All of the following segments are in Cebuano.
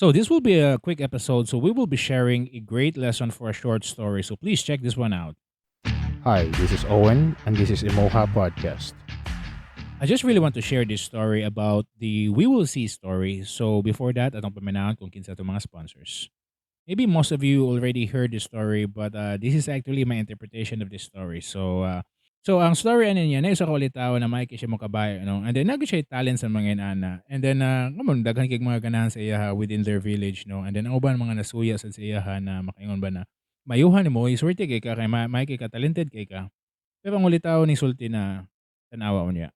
So this will be a quick episode. So we will be sharing a great lesson for a short story. So please check this one out. Hi, this is Owen, and this is Emoha Podcast. I just really want to share this story about the We Will See story. So before that, atong paminawon kung kinsa atong mga sponsors. Maybe most of you already heard this story, but this is actually my interpretation of this story. So ang story ani niya, naay usa ka ulitawo na may siya mo kabayo, no? And then naa siya talent sa mga inana. And then kamo daghan kay mga ganahan sa iyaha within their village, no? And then ang uban mga nasuya sa iyaha na makaingon ba na mayuhan nimo, swerte kay ka kay may kay ka, talented kay ka. Pero ang ulitawo ni sulti na tanawa unya.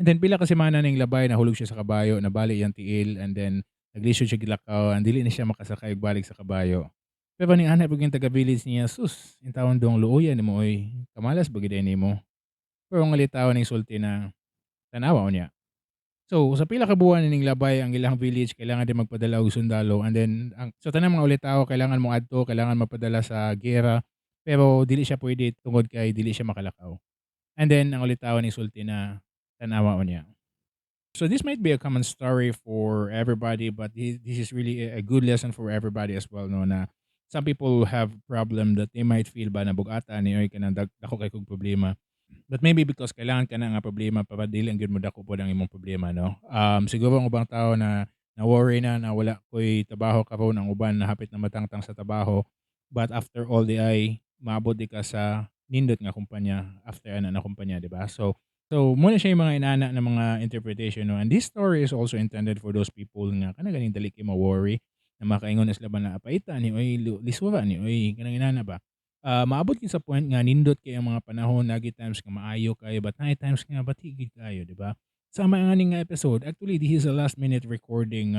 And then pila ka semana ning labay, nahulog siya sa kabayo, nabali iyang tiil, and then naglisod siya gilakaw, and dili na siya makasakay og balik sa kabayo. Pero ning ana pag yung taga village niya, "Sus, intawon dong, luoya nimo oy, kamalas ba gid nimo?" Pero ang ulitawo ning sulti na tanawa unya. So sa pila ka buwan ning labay, ang ilang village kailangan din magpadala og sundalo, and then ang so tanang mga ulitawo kailangan mo adto, kailangan mapadala sa giyera, pero dili siya pwede tungod kay dili siya makalakaw. And then ang ulitawo ning sulti na tanawa unya. So this might be a common story for everybody, but this is really a good lesson for everybody as well, no, na some people have problem that they might feel ba na bugata ni oy, kanang dako kay kog problema. But maybe because kailangan ka na nga problema para dili ang gyud mo dako pod ang imong problema, no? Siguro ang ubang tao na na worry na na wala ko'y trabaho karon, ang uban na hapit na matangtang sa trabaho, but after all diay maabot di ka sa nindot nga kumpanya after ana na kumpanya, di ba? So mao na siya yung mga inana na mga interpretation, no? And this story is also intended for those people nga kana ganing dali kay ma-worry na makaingon na sila ba na paita ni oy, lisura ni oy, kanang inana ba. Maabot gyud sa point nga nindot kay ang mga panahon, naa gyud times nga maayo kayo but naay times nga batigid kayo, di ba? Sama nga ning nga episode, actually this is a last minute recording.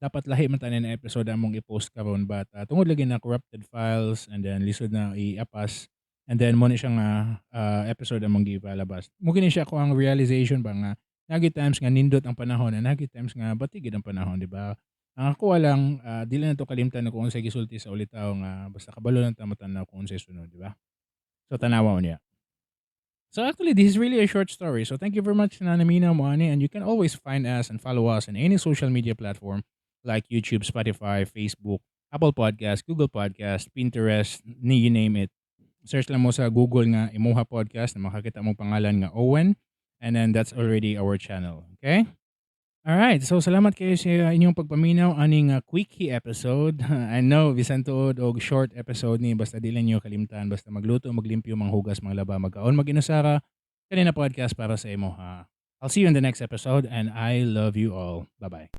Dapat lahi man tanan na episode among i-post karon, but tungod lagi na corrupted files and then lisod na iapas, and then mao ni siya nga episode among gipalabas. Mao gini siya ako ang realization ba nga naa gyud times nga nindot ang panahon and naa gyud times nga batigid ang panahon, di ba? Ang ako lang, dili na to kalimtan na kung unsay gisulti sa ulitawo nga basta kabalo lang ta motan-aw kung unsay sunod, di ba? So tanawa unya. So actually, this is really a short story. So thank you very much na naminaw mo ani, and you can always find us and follow us in any social media platform like YouTube, Spotify, Facebook, Apple Podcast, Google Podcast, Pinterest, ni you name it. Search lang mo sa Google nga Imuha Podcast na makakita mong pangalan nga Owen, and then that's already our channel. Okay? Alright, so salamat kayo sa inyong pagpaminaw aning quickie episode. I know bisan tuod og short episode ni, basta dili niyo kalimtan, basta magluto, maglimpyo, manghugas, manglaba, magkaon, mag-inusara, kani na podcast para sa imo ha. I'll see you in the next episode and I love you all. Bye-bye.